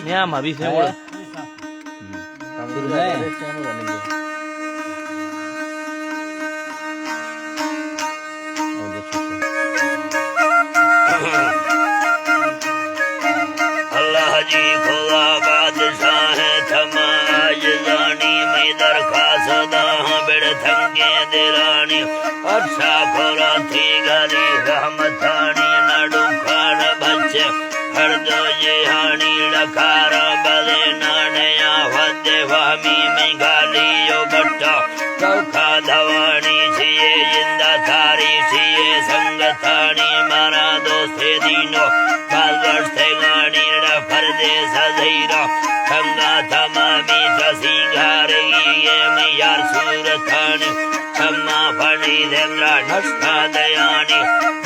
نیام ابھی سے وڑ۔ اللہ جی خدا بادشاہ ہے، تمام عاجزانی میں درخواست داں، بڑ تھنگیں دیرانی، اچھا کھوراتی گھری رحمتانی، نہ ڈکھان بچے ہر دو جہانی، ڈکارا بلے نانیا ود فہمی میں گالی و بٹا، توکا دوانی چیے زندہ تاری چیے سنگتانی، مارا دوست دینو باز گوشتگانی، ڈا پردیس زہیرا سنگا تمامی تسی گھارگی میں یار صورتانی، چما پنی دمرا نشتا دیانی،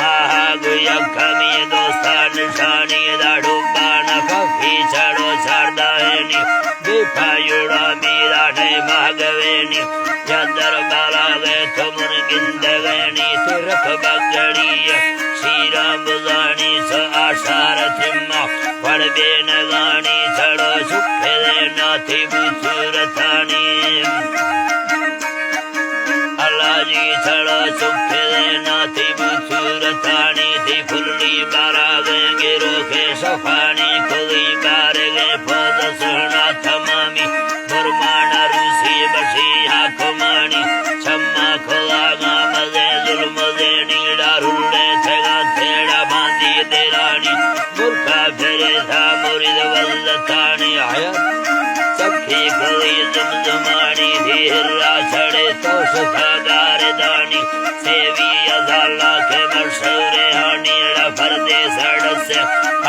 آہا گو یکمی دوستان نشانی، دا ڈوبانا کفی چڑو چاردائنی، بے پایوڑا میرا نئے ماگوینی، یا در بالا گئے تمن گندگینی، ترک بگڑی، شیران بزانی سو آشار تما، پڑ بینگانی چڑو چکے دینا تی بوتورتانی۔ اللہ جی چڑو چکے دینا تی بوتورتانی، تی پھلی بارا گئے گرو کے شفانی، کلی بار گئے پوز سونا تمامی، برمانا روسی بشی حاکمانی، چما کلاگا مزے ظلم زینی، ڈارولے تگا تیڑا باندی دیرانی، ملکا پھرے تھا مرید ولتانی آیا۔ سکھی کلی زمزمانی، دھی ہرا چھڑے تو شکا گار دانی، سیوی ازالا کے مشہور ہانی، ڈا پردے سڑ سے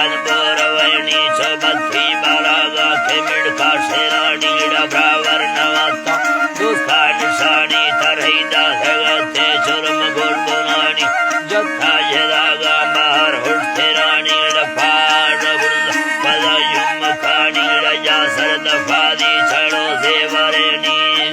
انبور وینی، چو بتی بالاگا کے مڑکا شیرانی، ڈا براور نواتا دوستان نشانی، ترہی دا سگتے چرم گردنانی، جتا جداگا باہر ہٹ تیرانی، ڈا پاڑ بل پدا یم کانی، ڈا یا سر دفادی چڑو زیورینی۔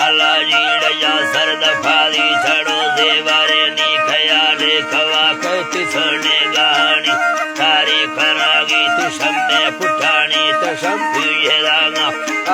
اللہ جیڑ یا سر دفاری چڑو زیوارے نی خیالے کوا کتی سنے گانی، تاری پراگی تی شمے پٹانی، تی شم پیے راگا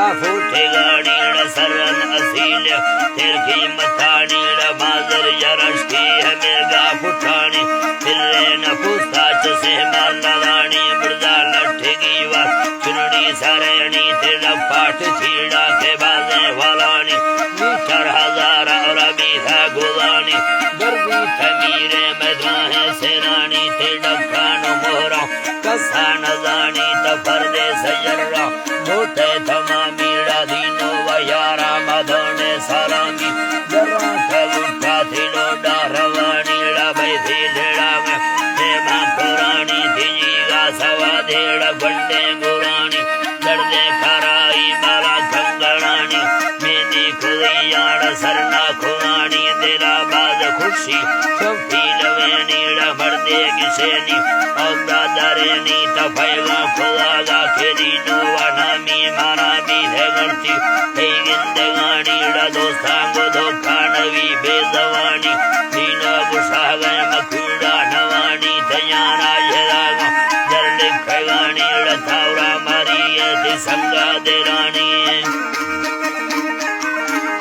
آفوٹے گانی، ڈا سرن اصیل تیر قیمتانی، ڈا مازر یرشکی ہمیں گا پٹانی، تیرے نفوسا چسے مال دانی، بردا لٹگی وا چنڑی سرینی، تیڑا پاٹ چیڑا کے بازیں والانی، میٹر ہزار اور بیسا گزانی، گردی تمیرے میدراہیں سیرانی، تیڑا کانو مہرا کسا نزانی، تا پردے سجرا موٹے تمامی، ڈا دینو و یارا مدونے سرامی، درا کا بوٹا تھی لوڈا روانی، ڈا بھائی تھی ڈیڑا میں پیما پرانی، تھی جیگا سوا دیڑا گنڈے گرانی، دردے کھرائی مارا کنگڑانی، میندی کلیاڑ سرنا کھوانی، دلا باز خوشی چوکی لوینی، ڈا مردے گشینی، او دادارینی، تا پیغام خدا گا کھیری نو وانا می مارا بی ہے گڑتی، ای گندگانی، ڈا دوستان گو دھوکا نوی بے زوانی، دینا گشا گئے مکوڑا نوانی، تیانا یراگا جر لکھگانی، ڈا تاورا ماری ایتی سنگا دیرانی۔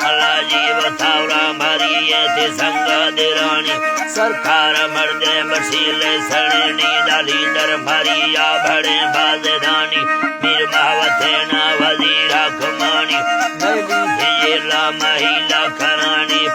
اللہ جی و تاورا ماری ایتی سنگا دیرانی، سرکار مردے بشیلے سڑینی، دا لیڈر ماری یا بھڑے بازدانی، میر ماوتینا وزیر حکمانی، میلی جیلا مہیلا کرانی۔